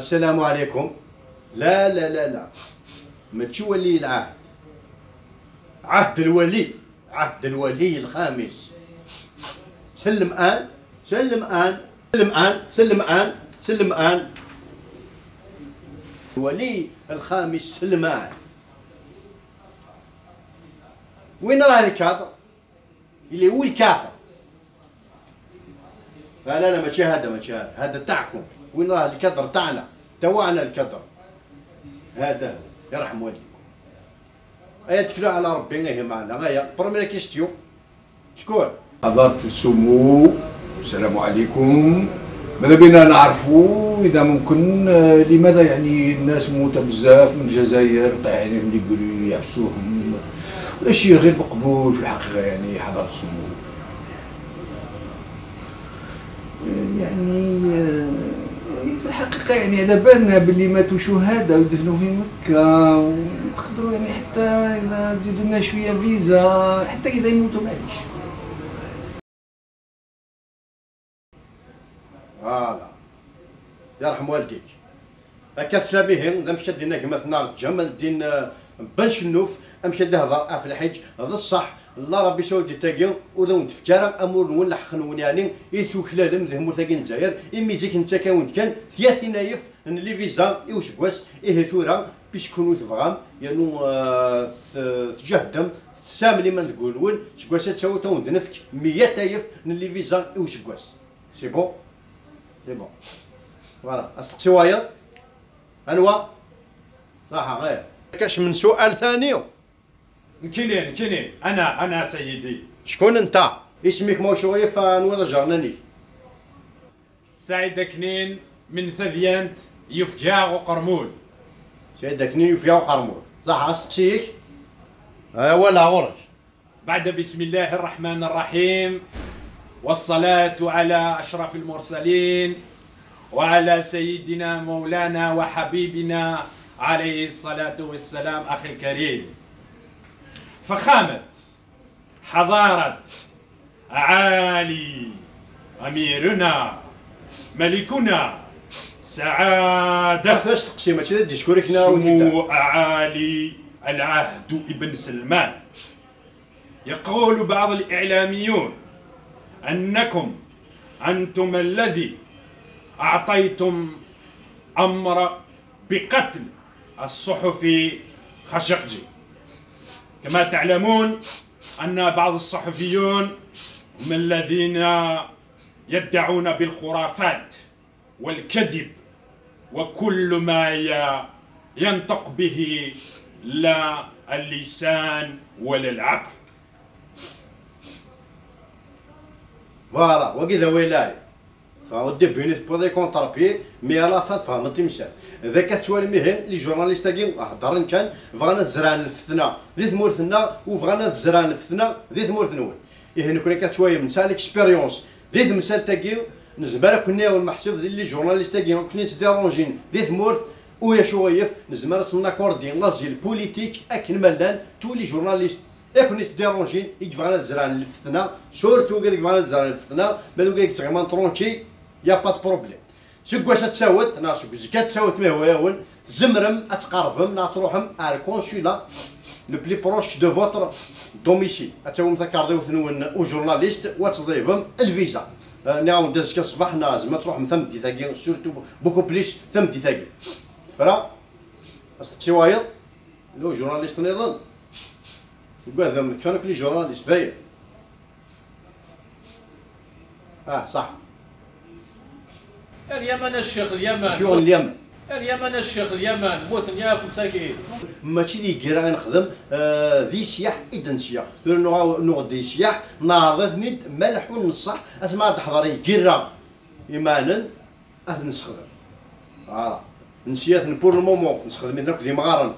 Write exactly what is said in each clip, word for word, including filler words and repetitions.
السلام عليكم. لا، لا، لا، لا. ماشي ولي العهد. عهد الولي. عهد الولي الخامس. سلم آن. سلم آن. سلم آن. سلم آن. سلم آن. الولي الخامس سلمان. وين راه الكادر؟ اللي هو الكادر. لا، لا، لا، ماشي هذا، ماشي هذا. هذا تاعكم. وين راه الكادر تاعنا؟ تاوعنا الكادر. هذا هو. يرحم والديكم. ايا تكلوا على ربي، ايه معنا. ايا، première question. شكون؟ حضرة السمو، السلام عليكم. ماذا بينا نعرفوا إذا ممكن، آه، لماذا يعني الناس موتى بزاف من الجزائر، طايحين لي قولي يحبسوهم؟ ولا شي غير مقبول في الحقيقة يعني حضرة السمو؟ يعني، آه، في الحقيقة يعني على بالنا باللي ماتوا شهداء ودفنوا في مكة، ونقدروا يعني حتى إذا تزيدوا لنا شوية فيزا، حتى إذا يموتوا معليش. Voilà. يرحم والديك. هكا تسلى به، ذا مشى دينا كما ثنا جمال الدين، آه، بن شنوف، أمشى دهضر أف الحج، هذا الصح. الله ربي سعودي تاقي، وذا ونتفكارا أمور نون لحق نون يعني، إي توكلالم ذي همور تاقي نزاير، إمي زيك نتا كاون كان، ثياثي نايف، ن لي فيزا، إي وسكواس، إيه ثورا، بيش كونو تفغام، يانو، آه، ت-، تجهدم، تساملي من تقول ول، سكواس تساوي تاون دنفك، مية تايف، ن لي فيزا، إي وسكواس. C'est bon. C'est bon. Voilà. أستقسي وايض؟ أنوا؟ صح، غير. كاش من سؤال ثاني؟ نكيني، نكيني. أنا، أنا سيدي. شكون أنت؟ اسمك موشوغي فانوا الجرناني؟ سعيد كنين من ثديانت يفكاغ وقرمول. سعيد كنين يفكاغ وقرمول. صح، أستقسيك؟ آه، ولا غرش. بعد بسم الله الرحمن الرحيم، والصلاة على أشرف المرسلين وعلى سيدنا مولانا وحبيبنا عليه الصلاة والسلام. أخي الكريم، فخامة حضارة عالي أميرنا ملكنا سعادة، فاش تقسيمة كذا ديسكوري كنا سمو أعالي العهد ابن سلمان. يقول بعض الإعلاميون أنكم أنتم الذي أعطيتم أمر بقتل الصحفي خاشقجي. كما تعلمون أن بعض الصحفيون هم الذين يدعون بالخرافات والكذب وكل ما ي-، ينطق به لا اللسان ولا العقل. Voilà, wagi d awal-ayi. Fa au début ni tewwiḍ i contre-pied, mais à la fin tfehmeḍ timsal. D akka tettwalim ihi, les journalistes-agi heddren kan, bɣan ad zerɛen lfetna di tmurt-nneɣ, u bɣan ad zerɛen lfetna di tmurt-nwen. Ihi nekkni akka tettwalim, nesɛa l'expérience di temsalt-agi, nezmer ad ken-nɛawen meḥsub d les journalistes-agi, ad ken-yettdéranjin di tmurt, u yacu ɣef, nezmer ad sen-naccordi l'asile politique akken ma llan tous les journalistes i ken-yettdéranjin, i yebɣan ad zerɛen lfetna, surtout wigad i yebɣan ad zerɛen lfetna, ma d wigad i yettɣiman tranquille, y a pas de problème. Seg wass ad tsawet, neɣ seg uzekka ad tsawet ma ihwa-yawen, tzemrem ad tqerbem neɣ ad truḥem ar le consulat le plus proche de votre domicile. Ad tawim takarḍiwt-nwen u journaliste, u ad tḍeybem lviza. Eh, nniɣ-awen-d azekka ṣṣbeḥ, neɣ tzemrem ad truḥem tameddit-agi, surtout beaucoup plus tameddit-agi. Fra, asteqsi wayeḍ? Llan journaliste nniḍen? Ugadem, kfan akk les journalistes, dayen. Ah, صح. اليمن الشيخ اليمن. شو اليمن؟ اليمن الشيخ اليمن، موتن ياكم ساكين. Mačči d igira i nexdem, eh, d isyaḥ i d-nesya. Tura nuɣ-, nuɣ-d isyaḥ, neɛreḍ-iten-id, ma leḥḥun n ṣṣeḥ, asma ad d-teḥḍer igira imaɛnen, ad t-nessexdem. Voilà. Nsya-ten pour le moment, nessexdem-iten akk d imɣaren.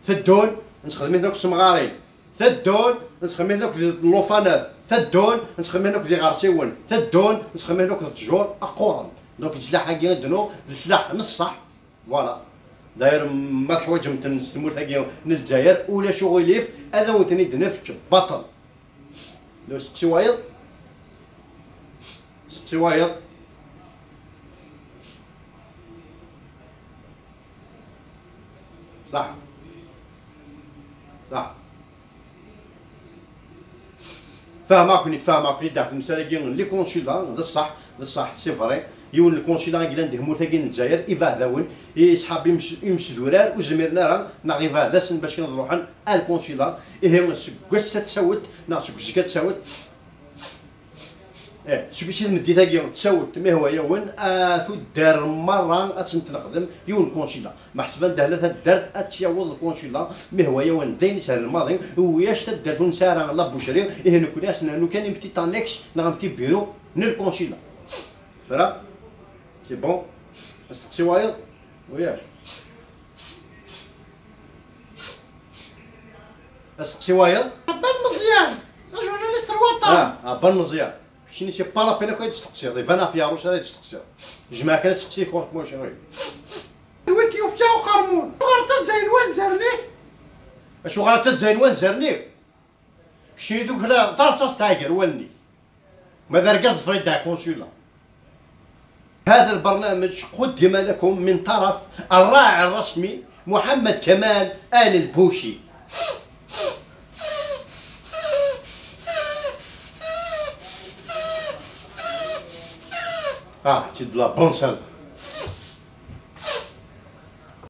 Teddun, nessexdem-iten akk d temɣarin. Teddun, nessexdem-iten akk d llufanat. Teddun, nessexdem-iten akk d iɣersiwen. Teddun, nessexdem-iten akk d ttjur aqquren. Donc, leslaḥ-agi i d-nuɣ, d leslaḥ n ṣṣeḥ. Voilà. D'ailleurs, ma teḥwaǧem-ten s tmurt-agi n Lezzayer, ulac uɣilif, ad awen-ten-id-nefk baṭel. Seqsi wayeḍ? Seqsi wayeḍ? صح. صح. فاهمكني، فاهمكني، داع في المسألة كي les consulats، هذا الصح، هذا الصح، c'est vrai. يون الكونسيلا يلان دي هموثاكي الجزائر، يبعد ذاون، يسحب يمس-، يمس دورار، وزميرنا راه، ناغ يبعد ذاسن باش كنا نروحن على الكونسيلا. إيه، سكوسة تساوت، ناغ سكوسة تساوت. إيه، سكوسة مديتاكي تساوت، ما هو يون، آه، ثو دار مرة، أتسنت نخدم، يون كونسيلا. محسبا دهلا تدرت أتياوض الكونسيلا، ما هو يون ذين سهل الماضي، وياش تدرت نسارة لا بوشري، إيه، نكون أسنا، نو كان يمتي تانيكس، نغمتي بيرو، نل كونسيلا. فرا؟ C'est bon؟ استقسي وايض؟ وياش؟ استقسي وايض؟ بان مزيان. اجو لي ليست الوطن. اه، آه، بان مزيان. شنو c'est pas la peine كي تستقسي؟ ضيفانا في عروس راه تستقسي. جماعة كان تستقسي كون ماشي غير. دويت يوفيا وقرمون. غرت الزين وين زرني؟ اش غرت الزين وين زرني؟ شنو دوك لا طرصاص تايقر ولني. ماذا رقص فريد دا كونسولا. هذا البرنامج قدم لكم من طرف الراعي الرسمي محمد كمال آل البوشي. اه، c'est de la bonne salle.